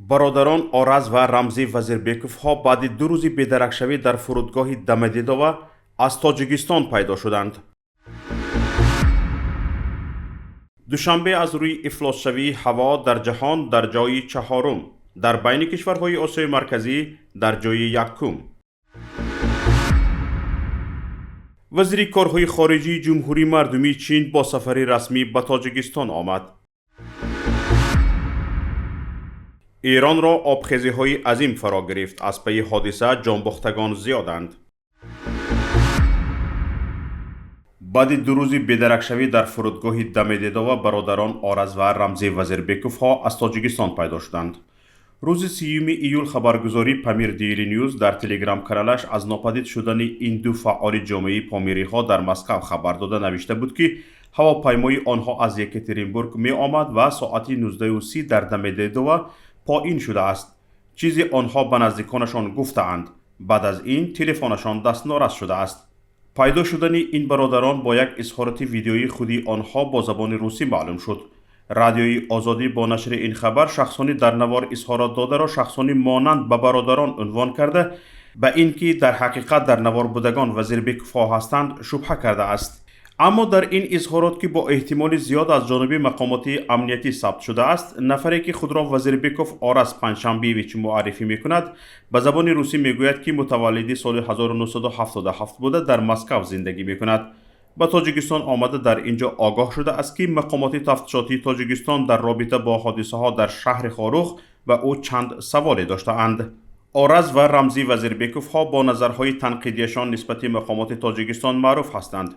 Бародарон Ораз ва Рамзӣ Вазирбековҳо баъди 2 рӯзи бедаракшавӣ дар фурудгоҳи Домодедово аз Тоҷикистон пайдо шуданд. Душанбе аз рӯи ифлосшавии ҳаво дар ҷаҳон дар ҷои чаҳорум, дар байни кишварҳои Осиёи Марказӣ дар ҷои якум. Вазири корҳои хориҷии Ҷумҳурии Мардумии Чин бо сафари расмӣ ба Тоҷикистон омад. Эронро обхезиҳои азим фаро гирифт. Аз пайи ҳодиса ҷонбохтагон зиёданд. Баъди 2 рӯзи бедаракшавӣ дар фурудгоҳи Домодедово бародарон Ораз ва Рамзӣ Вазирбековҳо аз Тоҷикистон пайдо шуданд. Рӯзи 30 июл хабаргузории Памир Дейли Нюз дар телеграм-каналаш аз нопадид шудани ин ду фаъоли ҷомеаи помириҳо дар Москав хабар дода навишта буд, ки ҳавопаймои онҳо аз Екатеринбург меомад ва соати 19:30 дар Домодедово поин шудааст. Чизе онҳо ба наздиконашон гуфтаанд. Баъд аз ин телефонашон дастнорас шудааст. Пайдо шудани ин бародарон бо як изҳороти видеоии худи онҳо бо забони русӣ маълум шуд. Радиои Озодӣ бо нашри ин хабар шахсони дар навор изҳорот додаро шахсони монанд ба бародарон унвон карда, ба ин ки дар ҳақиқат дар навор будагон Вазирбековҳо ҳастанд шубҳа кардааст. Аммо дар ин изҳорот, ки бо эҳтимоли зиёд аз ҷониби мақомоти амниятӣ сабт шудааст, нафаре ки худро Вазирбеков Ораз Панҷшанбиевич муаррифӣ мекунад, ба забони русӣ мегӯяд, ки мутаваллиди соли 1977 буда дар Москав зиндагӣ мекунад. Ба Тоҷикистон омада дар ин ҷо огоҳ шудааст, ки мақомоти тафтишотии Тоҷикистон дар робита бо ҳодисаҳо дар шаҳри Хоруғ ба ӯ чанд саволе доштаанд. Ораз ва Рамзӣ Вазирбековҳо бо назарҳои танқидияшон нисбати мақомоти Тоҷикистон маъруф ҳастанд.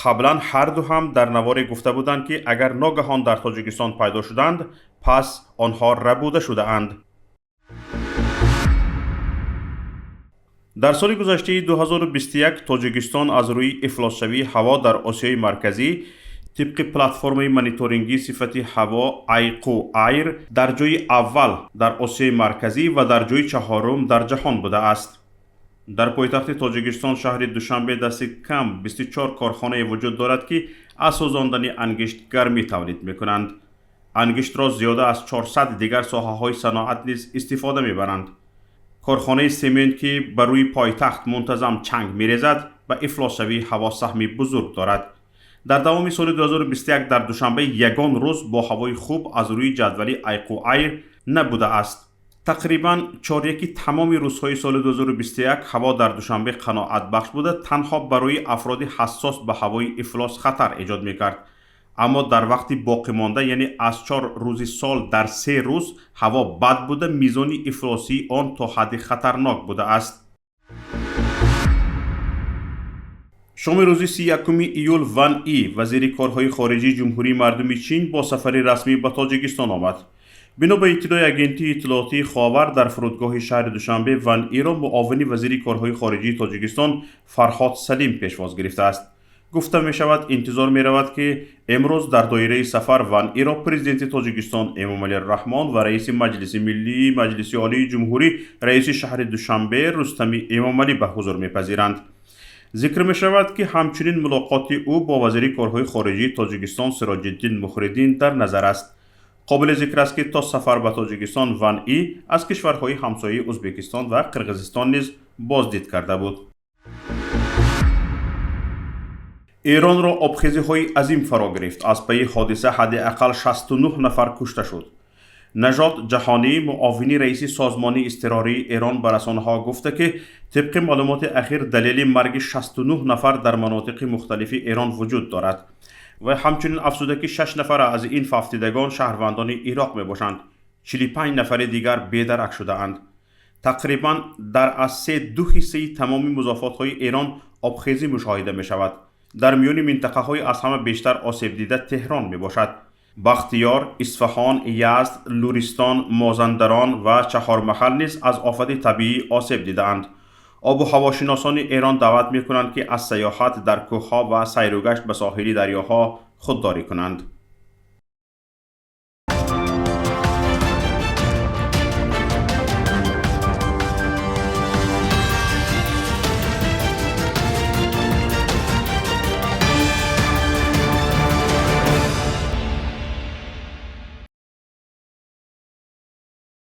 Қаблан ҳар ду ҳам дар наворе гуфта буданд, ки агар ногаҳон дар Тоҷикистон пайдо шуданд, пас онҳо рабуда шудаанд. Дар соли гузаштаи 2021 Тоҷикистон аз рӯи ифлосшавии ҳаво дар Осиёи Марказӣ тибқи платформаи мониторингии сифати ҳаво IQ Air дар ҷои аввал дар Осиёи Марказӣ ва дар ҷои чаҳорум дар ҷаҳон будааст. Дар пойтахти Тоҷикистон шаҳри Душанбе дасти кам 24 корхонае вуҷуд дорад, ки аз сӯзондани ангишт гармӣ тавлид мекунанд. Ангиштро зиёда аз 400 дигар соҳаҳои саноат низ истифода мебаранд. Корхонаи семент, ки ба рӯи пойтахт мунтазам чанг мерезад, ба ифлосшавии ҳаво саҳми бузург дорад. Дар давоми соли 2021 дар Душанбе ягон рӯз бо ҳавои хуб аз рӯи ҷадвали IQ Air набудааст. Тақрибан чоряки тамоми рӯзҳои соли 2021 ҳаво дар Душанбе қаноатбахш буда, танҳо барои афроди ҳассос ба ҳавои ифлос хатар эҷод мекард. Аммо дар вақти боқимонда, яъне аз 4 рӯзи сол дар 3 рӯз ҳаво бад буда, мизони ифлосии он то ҳадди хатарнок будааст. Шоми рӯзи 31 июл Ван И, вазири корҳои хориҷии Ҷумҳурии Мардумии Чин, бо сафари расмӣ ба Тоҷикистон омад. Бино ба иттилои агентии иттилоотии Ховар, дар фурудгоҳи шаҳри Душанбе Ван Иро муовини вазири корҳои хориҷии Тоҷикистон Фарҳод Салим пешвоз гирифтааст. Гуфта мешавад, интизор меравад, ки имрӯз дар доираи сафар Ван Иро президенти Тоҷикистон Эмомалӣ Раҳмон ва раиси Маҷлиси Миллии Маҷлиси Олии Ҷумҳурӣ, раиси шаҳри Душанбе Рустами Эмомалӣ ба ҳузур мепазиранд. Зикр мешавад, ки ҳамчунин мулоқоти ӯ бо вазири корҳои хориҷии Тоҷикистон Сироҷиддин Муҳриддин дар назар аст. Қобили зикр аст, ки то сафар ба Тоҷикистон Ван И аз кишварҳои ҳамсояи Ӯзбекистон ва Қирғизистон низ боздид карда буд. Эронро обхезиҳои азим фаро гирифт. Аз пайи ҳодиса ҳадди ақал 69 нафар кушта шуд. Нажод Ҷаҳонӣ, муовини раиси созмони изтирории Эрон, ба расонаҳо гуфта, ки тибқи маълумоти ахир далели марги 69 нафар дар манотиқи мухталифи Эрон вуҷуд дорад. Ва ҳамчунин афзуда, ки 6 нафар аз ин фавтидагон шаҳрвандони Ироқ мебошанд. 45 нафари дигар бедарак шудаанд. Тақрибан дар аз 3-2 ҳиссаи тамоми музофотҳои Эрон обхезӣ мушоҳида мешавад. Дар миёни минтақаҳои аз ҳама бештар осебдида Теҳрон мебошад. Бахтиёр, Исфаҳон, Язд, Луристон, Мозандарон ва Чаҳормаҳал низ аз офати табиӣ осеб дидаанд. Обу ҳавошиносони Эрон даъват мекунанд, ки аз сайёҳат дар кӯҳҳо ва сайругашт ба соҳили дарёҳо худдорӣ кунанд.